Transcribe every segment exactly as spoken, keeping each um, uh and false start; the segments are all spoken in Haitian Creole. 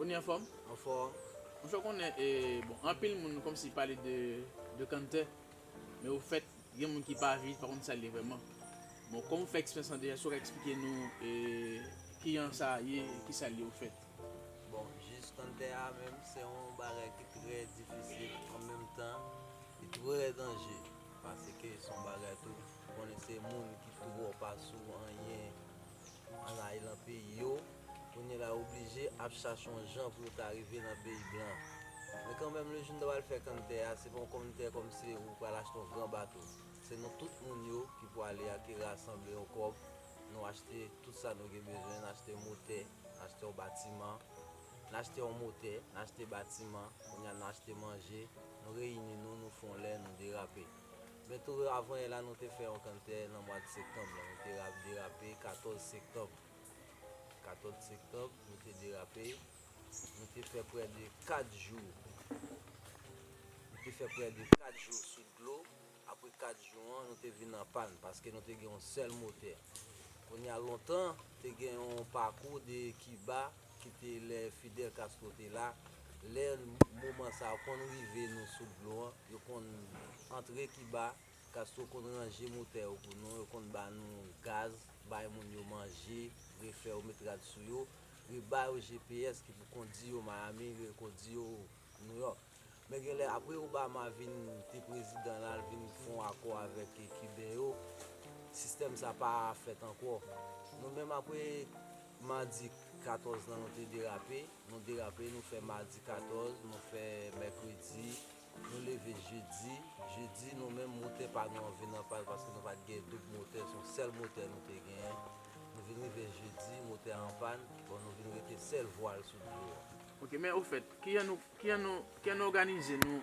Ou ni anfòm? Anfòm. Monchè, ou konnen, e, bon, anpil moun kòmsi pale de, de Kanntè, men ofèt, gen moun ki pa viv, pa konn sa l ye vrèman. Bon, kòm ou fè eksperyans lan deja, si w ka eksplike nou, e, kijan sa ye, e kisa l ye ofèt? Bon, jis Kanntè a menm, se yon bagay ki trè difisil, an menm tan, li trè danje, paske se yon bagay tou, ou konnen se moun ki twò pa sou anyen, ann ale nan peyi yo, kounye a la yo oblije ap chache yon jan pou yo ta rive nan peyi blan. Men kanmenm, lè jou n ta pral fè Kanntè a, se pa yon Kanntè kòmsi ou pral achte yon gran bato. Se nou tout moun yo ki pwale a, ki rasanble yon kòb, nou achte tout sa nou gen bezwen, n achte motè, n achte yon batiman, n achte yon motè, n achte batiman, kounye a n achte manje, nou reyini nou, nou fè yon lè, nou derape. Men tou avan yè la, nou te fè yon Kanntè nan mwa septanm lan. Nou te ra-, derape katòz septanm. Katòz septanm, nou te derape. Nou te fè prè de kat jou. Nou te fè prè de kat jou sou dlo. Apre kat jou an, nou te vin an pàn, paske nou te gen yon sèl motè. Kounye a lontan, te gen yon pakou de Kiba ki te lè Fidel Castro te la. Lè moman sa a konn rive nou sou dlo an, yo konn antre Kiba, Castro konn ranje motè yo pou nou, yo konn ba nou gaz, bay moun yo manje, refè yo met rad sou yo, reba yo G P S ki pou kondi yo Miami, rekondi yo Nouyòk. Men genlè, apre Obama vin te prezidan la, l vin fè yon akò avèk Kiben yo, sistèm sa pa fèt ankò. Nou menm, apre madi katòz lan, nou te derape. Nou derape, nou fè madi katòz, nou fè mèkredi, nou leve jedi. Jedi, nou menm, motè pa nou an vin an pàn paske nou pa t gen doub motè, se yon sèl motè nou te genyen. Nou vin rive jedi, motè a an pàn, bon, nou vin rete sèl vwal sou dlo a. Ok, men ofèt, kijan nou, kijan nou, kijan nou òganize nou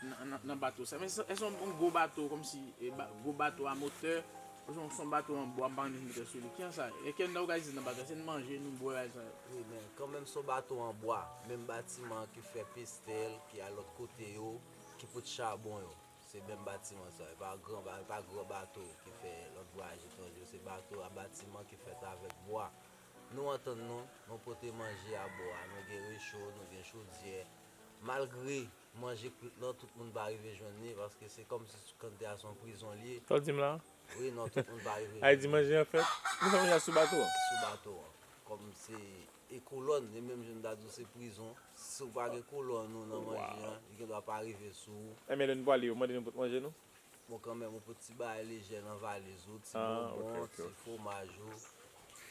nan, nan, nan bato sa? Men se, se yon, yon gwo bato, kòmsi, e, ba-, gwo bato a motè, oubyen se yon bato an bwa, m pa konn mete sou li. Kijan sa ye? E kijan nou òganize nan bato a? Se nou manje, nou bwè, bagay sa yo? Wi, men kanmenm se yon bato an bwa. Menm batiman ki fè pestèl, ki al lòt kote yo, ki pot chabon yo. Se menm batiman sa. E pa gran ba-, e pa gran bato ki fè lòt vwayaj etranje yo. Se bato a batiman ki fèt avèk bwa. Nou antann nou, nou pote manje a bò a, nou gen recho, nou gen chodyè. Malgre manje kwit lan, tout moun pa rive jwenn li, paske se kòmsi Kanntè a se yon prizon l ye. Sa w di m la? Wi, non, tout moun pa rive jwenn li. Ay di manje an fèt? Nou fè manje a sou bato an? Sou bato an. Kòm se, e kolòn, e menm jan m ta di w, se prizon. Si w pa gen kolòn ou nan manje an, li gendwa pa rive sou ou. Enben, lè n pwale, yo mande nou pot manje nou? Bon, kanmenm, ou pot ti bagay lejè nan valiz ou, ti bonbon, ti fwomaj ou,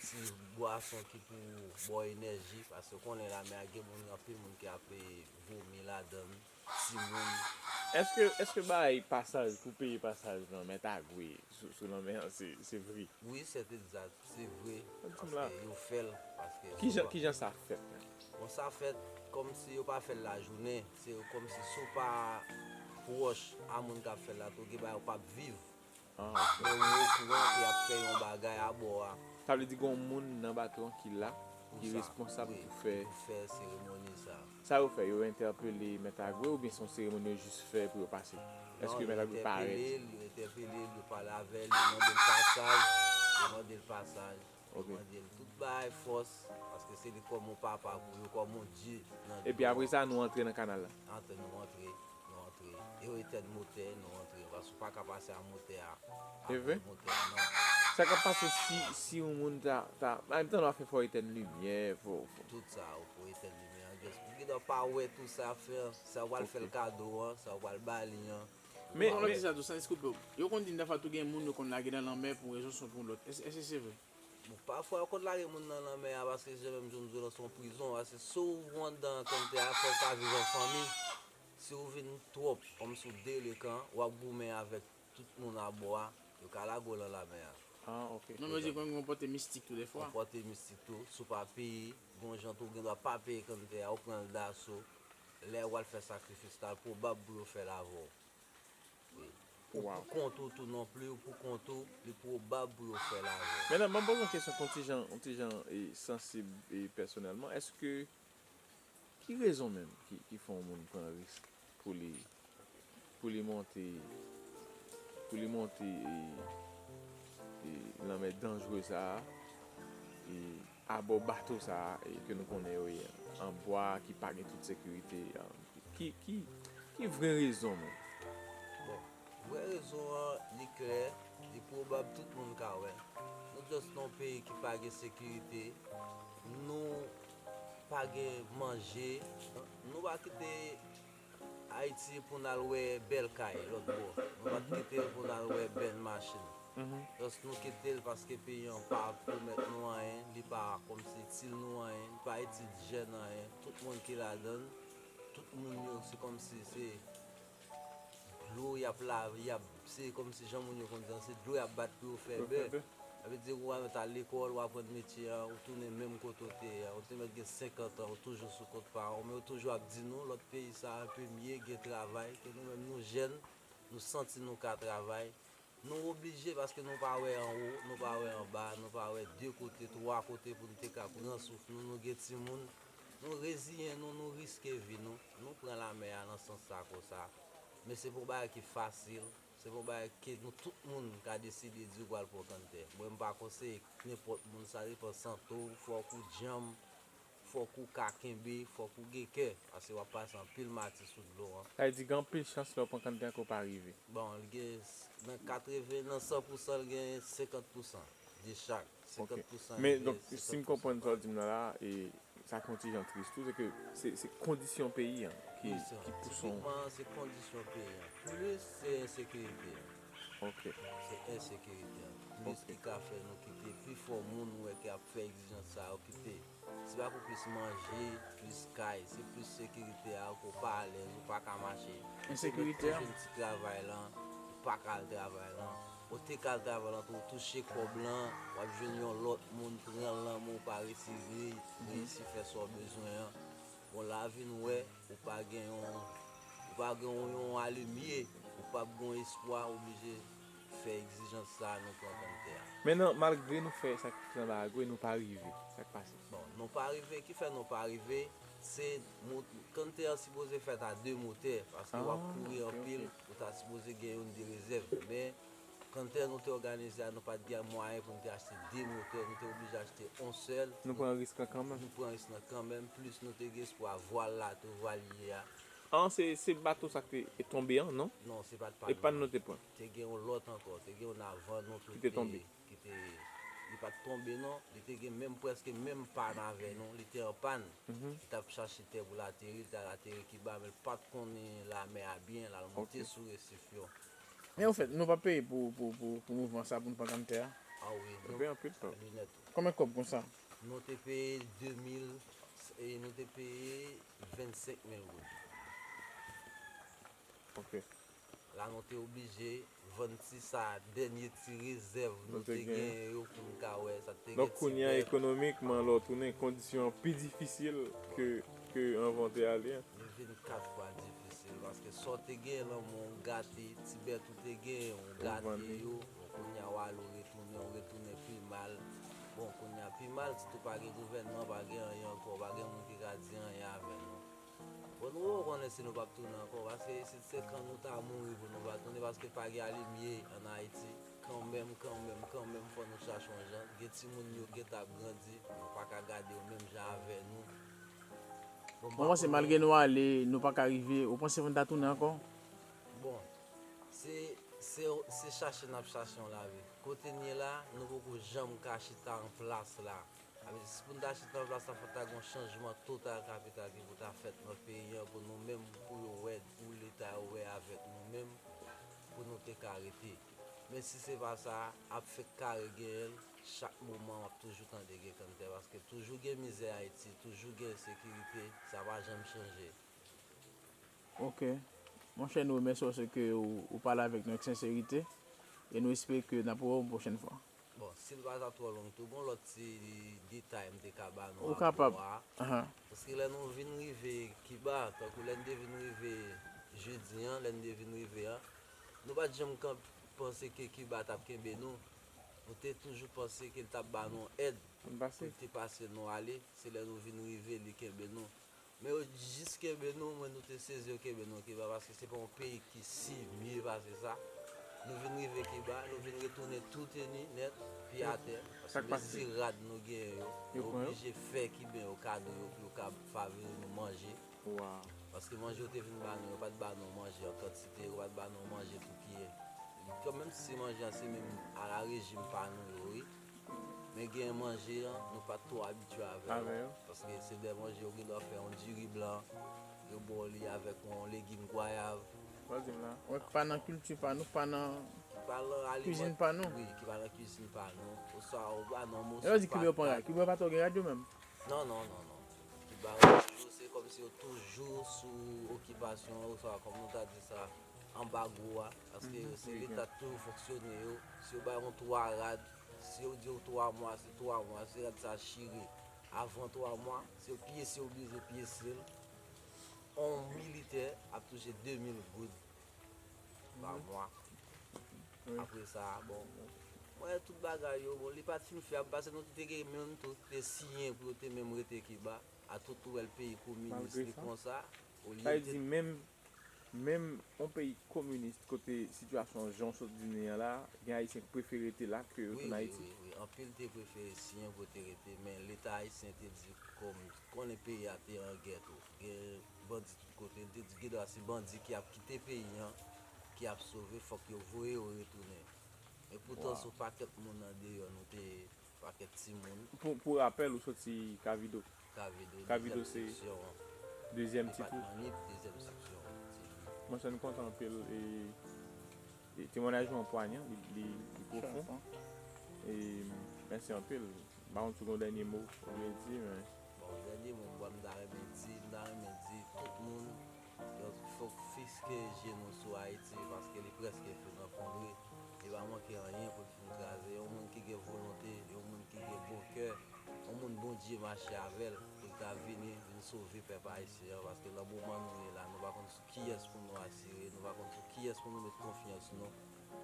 ti bwason ki pou ba w enèji, paske w konnen lanmè a gen moun, anpil moun ki ap, e, vomi ladan l, timoun. Èske, èske bay pasaj pou peye pasaj nan Mèt Agwe sou, sou lanmè an, se, se vre? Wi, sèt egzat. Se vre, paske yo fè l, paske... Kijan, kijan sa fèt menm? Bon, sa fèt kòmsi yo pa fè l lajounen, se kòmsi si w pa pwòch a moun k ap fè l la, tou gen bagay ou p ap viv. Ah, ok. Men ou okouran ke y ap fè yon bagay abò a. Sa vle di gen yon moun nan bato an ki la, ki responsab pou fè... Pou fè seremoni sa. Sa yo fè, yo entèpele Mèt Agwe oubyen se yon seremoni yo jis fè pou yo pase? Èske Mèt Agwe parèt? Non, yo entèpele l, yo entèpele l, yo pale avè l, yo mande l pasaj, yo mande l pasaj, yo mande l tout bagay fòs, paske se li kòm yon papa pou yo, kòm yon dye nan dlo a. Epi apre sa, nou antre nan kanal la? Antre, nou antre, nou antre. Yo etèn motè, nou antre, paske ou pa ka pase a motè a. Se vre? Sa k ap pase si, si yon moun ta, ta, an menm tan nou ap fè, fò etèn limyè, fò, fò... Tout sa, ou pou etèn limyè an, just pou gendwa pa wè tou sa ap fè an, sa ou pral fè l kado an, sa ou pral ba li an. Men, men, sa tou, san koupe w, yo konn di dèfwa tou gen moun yo konn lage nan lanmè pou yon rezon sou pou lòt. Èske, èske se vre? Bon, pafwa yo konn lage moun nan lanmè a, paske se menm jan m di w lan, se yon prizon, paske si w anndan Kanntè a, fò w ka viv an fanmi. Si w vin twòp, kòmsi w delekan, w ap goumen avèk tout moun abò a, yo ka lage w lan lanmè a. Ah, ok. Non, men yo di konn gen yon pòte mistik tou dèfwa. Yon pòte mistik tou, si w pa peye, gen yon jan tou, ou gendwa pa peye Kanntè a, ou pran l daso. Lè w al fè sakrifis la, l pwobab pou yo fè l avè w. Wi. Ou pou kont ou tou non pli, ou pou kont ou, li pwobab pou yo fè l avè w. Mentnan, ban m poze yon kesyon ki yon ti jan, yon ti jan, e, sansib, e, pèsonèlman. Èske Ki rezon menm ki, ki fè yon moun pran risk pou li, pou li monte, pou li monte, e, e, lanmè danjre sa a, e, abò bato sa a, e, ke nou konnen yo ye an bwa, ki pa gen tout sekirite, an, ki, ki, ki vre rezon nou? Bon, vrè rezon an, li klè, li pwobab, tout moun ka wè. Nou just nan yon peyi ki pa gen sekirite, nou pa gen manje, nou pa kite Ayiti pou n al wè bèl kay lòt bò. Nou pa t kite l pou n al wè bèl machin. Just nou kite l paske peyi an pa pwomèt nou anyen, li pa kòmsi itil nou anyen, li pa itil jèn anyen. Tout moun ki ladan l, tout moun yo, se kòmsi se dlo y ap lave, y ap, se kòmsi jan moun yo konn di an, se dlo y ap bat pou yo fè bè. Sa vle di ou pa mèt al lekòl, ou aprann metye an, ou tounen menm kote ou te ye a. Ou te mèt gen senkant an, ou toujou sou kont paran w, men yo toujou ap di nou, lòt peyi sa a enpe mye, gen travay, ke nou menm nou jèn, nou santi nou ka travay. Nou oblije paske nou pa wè anwo, nou pa wè anba, nou pa wè de kote, twa kote pou nou te ka pran souf nou, nou gen timoun. Nou reziyen nou, nou riske vi nou, nou pran lamè a nan sans sa konsa. Men se pa yon bagay ki fasil, se pa yon bagay ke nou tout moun ka deside di ou pral pran kanntè. Mwen m pa konseye nenpòt moun, sa depan sante w, fòk ou djanm, fòk ou ka kenbe, fòk ou gen kè, paske w ap pase anpil mati sou dlo an. Sa vle di gen anpil chans lè w pran kanntè ke w pa rive. Bon, li gen s- nan katreven, nan san pousan, li gen senkant pousan de chak. Ok. Senkant pousan Men, rive donk, si m senkant pousan konprann pa sa w rive. Di m nan la, e sa k yon ti jan tris tou, se ke se, se kondisyon peyi an ki, Wi, se, ki pouse w. Tipikman, se kondisyon peyi an. Plis, se ensekirite an. Ok. Se ensekirite an. Plis Ok. ki ka fè nou kite pifò moun ou wè ki ap fè egzijans sa yo kite. Se pa pou plis manje, plis kay, se plis sekirite a ke w pa alèz, ou pa ka mache. Ou te mèt Ensekirite a? jwenn ti travay lan, ou pa ka al travay lan. Ou te ka al travay lan tou, ou touche kòb lan, w ap jwenn yon lòt moun pran l nan men w, ou pa resi reyisi fè sa w bezwen an. Bon, la vin wè, ou pa gen yon, ou pa gen yon, yon alimye, ou p ap gen yon espwa, oblije fè egzijans sa a, nou pran kanntè a. Men nan, malgre nou fè sakrifis anba agwe, nou pa rive. Sa k pase? Bon, nou pa rive, ki fè nou pa rive, se moun, kanntè an sipoze fèt a de motè, paske w ap Ah, kouri ok, anpil, ok. ou ta sipoze gen youn de rezèv. Men, kanntè nou te òganize a, nou pa t gen mwayen pou nou te achte de motè, nou te oblije achte yon sèl. Nou pran risk lan kanmenm. Nou pran risk lan kanmenm, plis nou te gen espwa vwal la tou, vwal ye a. Ah, se, se bato sa k te tonbe an, non? Non, se pa t pa n, non. E pa n nou te pran. Te gen yon lòt ankò, te gen youn avan nou tou ki te tonbe. Ki te, li pa t tonbe non, li te gen menm, prèske menm pàn avè nou, li te an pàn. Mhm. Li t ap chache tè pou l ateri, li t al ateri Kiba, men l pa t konnen lamè a byen, l al monte Ok. sou resif yo. Men ofèt, nou pa peye pou, pou, pou, pou mouvman sa, pou nou pran kanntè a? Ah wi, Yo nou peye anpil kòb. Linèt. Konbyen kòb konsa? Nou te peye de mil, e nou te peye vennsenk mil goud. Ok. La nou te oblije vann ti sa, dènye ti rezèv nou te genyen yo pou n ka wè sa te gen ti bèf. Donk kounye a ekonomikman, lè w tounen, kondisyon an pi difisil ke, ke anvan w te ale an. Li vin kat fwa difisil, paske sa w te genyen nan men w gate, ti bèt ou te genyen, ou gate yo, bon, kounye a w ale w retounen, ou retounen pi mal. Bon, kounye a pi mal, sitou pa gen gouvènman, pa gen anyen ankò, pa gen moun ki ka di anyen avè nou. Bon, nou poko konnen si nou p ap tounen ankò, paske isit se kan nou ta mouri pou nou pa tounen, paske pa gen alimye ann Ayiti. Kanmenm, kanmenm, kanmenm, fò nou chache yon jan. Gen timoun yo gentan ap grandi, nou pa ka gade yo menm jan avè nou. Bon, Mwen panse malgre nou ale, nou pa ka rive, ou panse pou n ta tounen ankò? Bon, se, se, se chache n ap chache yon lavi. Kote n ye la, nou poko janm ka chita an plas la. Sa vle di, si pou n ta chita an plas la, fò ta gen yon chanjman total kapital ki pou ta fèt nan peyi an, pou nou menm, pou yo wè, pou Leta yo wè avèk nou menm, pou nou te ka rete. Men si se pa sa, ap fèk kare genyen l, chak moman w ap toujou tande gen kanntè, paske toujou gen mizè Ayiti, toujou gen ensekirite, sa pa janm chanje. Ok. Monchè, nou remèsye w paske ou, ou pale avèk nou avèk senserite, e nou espere ke n ap wè w yon pwochèn fwa. Bon, si l pa ta twò long tou, gon lòt ti detay m te ka ba nou Ou kapab. apre a. Ahan. Paske lè nou vin rive Kiba, tankou lè n te vin rive jedi an, lè n te vin rive an, nou pa t janm kan-, panse ke Kiba t ap kenbe nou. Nou te toujou panse ke l t ap ba nou èd N pase. pou l te pase nou ale. Se lè nou vin rive, li kenbe nou. Men yo jis kenbe nou, men nou te sezi yo kenbe nou Kiba, paske se pa yon peyi ki si mye pase sa. Nou vin rive Kiba, nou vin retounen tou teni nèt, pye atè. Paske menm si rad nou genyen yo, yo oblije fè Kiben yo kado yo pou yo ka favori nou manje. Paske manje yo te vin ba nou, yo pa t ba nou manje an kantite, yo pa t ba nou manje pou kiyen. Kanmenm si se manje an se menm ala rejim pa nou yo, wi. Men gen manje an, nou pa t twò abitye avè yo. Paske se de manje yo gen dwa fè yon diri blan, yo ba w li avèk yon legim gwayav. Wè, ki pa nan kilti pa nou, pa nan kwizin pa nou. Wi, ki pa nan kwizin pa nou. Oswa ou ba nou yon moso pata. Yo di Kiba yo pran rad. Kiba yo pa twò gen rad yo menm. Non, non, non, non. Kiba yo toujou, se kòmsi yo toujou sou okipasyon, oswa kòm nou ta di sa, anbago a. Paske se Leta k toujou fonksyone yo. Si yo ba yon twa rad, si yo di w twa mwa, se twa mwa. Si rad sa chire avan twa mwa, si yo pyese, yo oblije pyese l. Yon militè ap touche de mil goud pa mwa. Apre sa, bon, mwen tout bagay yo, bon, li pa t fin fyab, paske nou te gen moun tou ki te siyen pou yo te menm rete Kiba, a tout ou wè l peyi kominis li konsa, olye l te. Menm yon peyi kominis kote sitiyasyon jan w sot di n li an la, gen Ayisyen ki prefere rete la ke yo tounen Ayiti. Wi, wi, wi. Anpil te prefere siyen pou yo te rete, men Leta ayisyen te di, kòm konnen peyi a te an gè tou, gen bandi tout kote, li te di, gen dwa se bandi ki ap kite peyi an, ki ap sove, fòk yo voye yo retounen. Men poutan, se yon pakèt moun andeyò, nou te pakèt timoun. Pou, pou rapèl, ou soti Kavido. Kavido, Kavido se dezyèm seksyon, dezyèm ti tou. Depatman Nip, dezyèm seksyon, ti tou. Monchè, nou kontan anpil e, e temwayaj ou an pwanyan, li, li, li pwofon. E mèsi anpil. M pa konn si w gen yon dènye mo ou vle di, men. Bon, dènye mo m ta renmen di, m ta renmen di tout moun, yo fòk fiske je nou sou Ayiti, paske li prèske fin efondre. Li pa manke anyen pou l fin kraze. Yon moun ki gen volonte, yon moun ki gen bon kè, yon moun Bondye mache avè l, pou l ta vini, vin sove pèp ayisyen an, paske nan moman nou ye la, nou pa konn sou kiyès pou nou asire, nou pa konn sou kiyès pou nou met konfyans nou.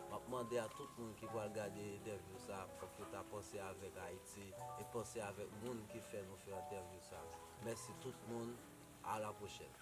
M ap mande a tout moun ki pral gade entèvyou sa, fòk yo ta panse avèk Ayiti e panse avèk moun ki fè nou fè entèvyou sa. Mèsi tout moun, a la pwochèn.